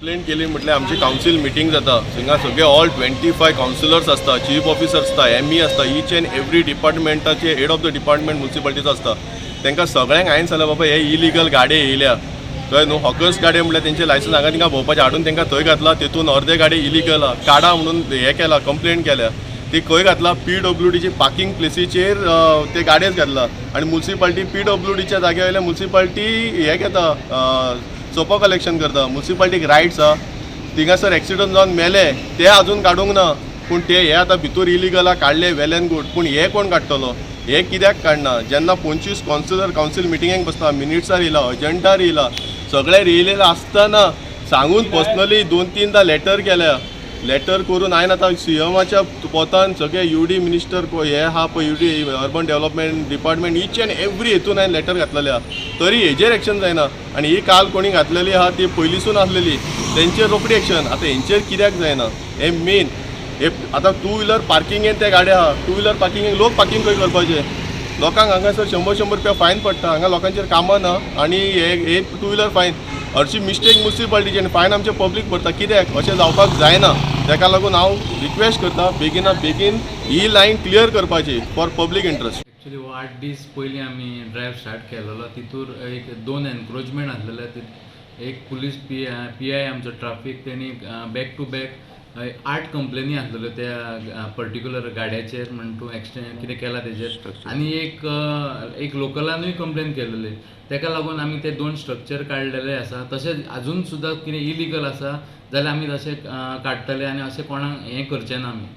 Complain केली म्हटल्यार आमची कावन्सील मिटींग जाता. थिंगा सगळे ऑल 25 कावन्सिलर्स आसता, चीफ ऑफिसर आसता, एमई आसता, इच एंड एवरी डिपार्टमेंटाचे हेड ऑफ the department मुन्सिपालिटीचो आसता. तांकां सगळ्यांक हांवें सांगलें, बाबा, हे इलिगल गाडये येयल्या. कळ्ळें न्हू? हॉकर्स गाडये म्हळ्यार तेंचे लायसन्स हांगा थिंगा भोंवपाचें हाडून तांकां थंय घातला. तेतून अर्दे गाडी इलिगल आहा, काडा म्हणून हें केलां, कंप्लेन केल्या. ती खंय घातला? पीडब्ल्यूडीची पार्किंग प्लेसीचेर ते गाडयेच घातला आनी मुन्सिपाल्टी पीडब्ल्यूडीच्या जाग्या वयल्या मुन्सिपाल्टी हे घेता, सोपो कलेक्शन करता. मुन्सिपाल्टीक रायट्स आहा? थिंगासर एक्सिडंट जावन मेले ते अजून काडूंक ना, पूण ते हे आतां भितूर इलिगल आहा काडले, वेल एंड गूड, पूण हे कोण काडटलो? हे कित्याक काडना? जेन्ना 25 कावन्सिलर कावन्सील मिटिंगेक बसता, मिनिट्सार येयला, अजंडार येयला, सगळें येयलेलें आसतना सांगून पर्सनली दोन तीनदां लेटर केल्या. लेटर करून हांवें आतां सीएमाच्या पोतान सगळे यूडी मिनिस्टर हे आहा पळय, UD, urban development department, each and every हेतून हांवें लेटर घातलेले आहा, तरी हेजेर एक्शन जायना. आनी ही काल कोणी घातलेली आहा, ती पयलींसून आसलेली, तेंचेर रोखडी एक्शन. आतां हेंचेर कित्याक जायना? हे मेन हे आतां टू व्हिलर पार्किंगेन ते गाडये आहा. टू व्हिलर पार्किंगेन लोक पार्किंग खंय करपाचे? लोकांक हांगासर शंबर शंबर रुपया फायन पडटा. हांगा लोकांचेर कामां ना आनी हे हे टू व्हिलर फायन. हरशी मिस्टेक मुन्सिपालिटीची आनी फायन आमचे पब्लीक भरता. कित्याक अशें जावपाक जायना? ताका लागून हांव रिक्वेस्ट करता, बेगिना बेगीन ही लायन क्लियर करपाची फॉर पब्लीक इंट्रस्ट. एक्चुली हो 8 दीस पयलीं आमी ड्रायव स्टार्ट केलेलो. तितूर एक दोन एनक्रोचमेंट आसलेले. एक पुलीस पीआय आमचो ट्राफीक, तेणी बॅक टू बॅक आठ कंप्लेनी आसलेल्यो त्या पर्टिक्युलर गाड्याचेर, म्हण तूं एक्सटेंड कितें केलां तेजेर. आनी एक लोकलानूय कंप्लेन केलेली. तेका लागून आमी ते दोन स्ट्रक्चर काडलेले आसा. तशेंच अजून सुद्दां कितें इलिगल आसा जाल्यार आमी तशें काडटले आनी अशें कोणाक हें करचे ना आमी.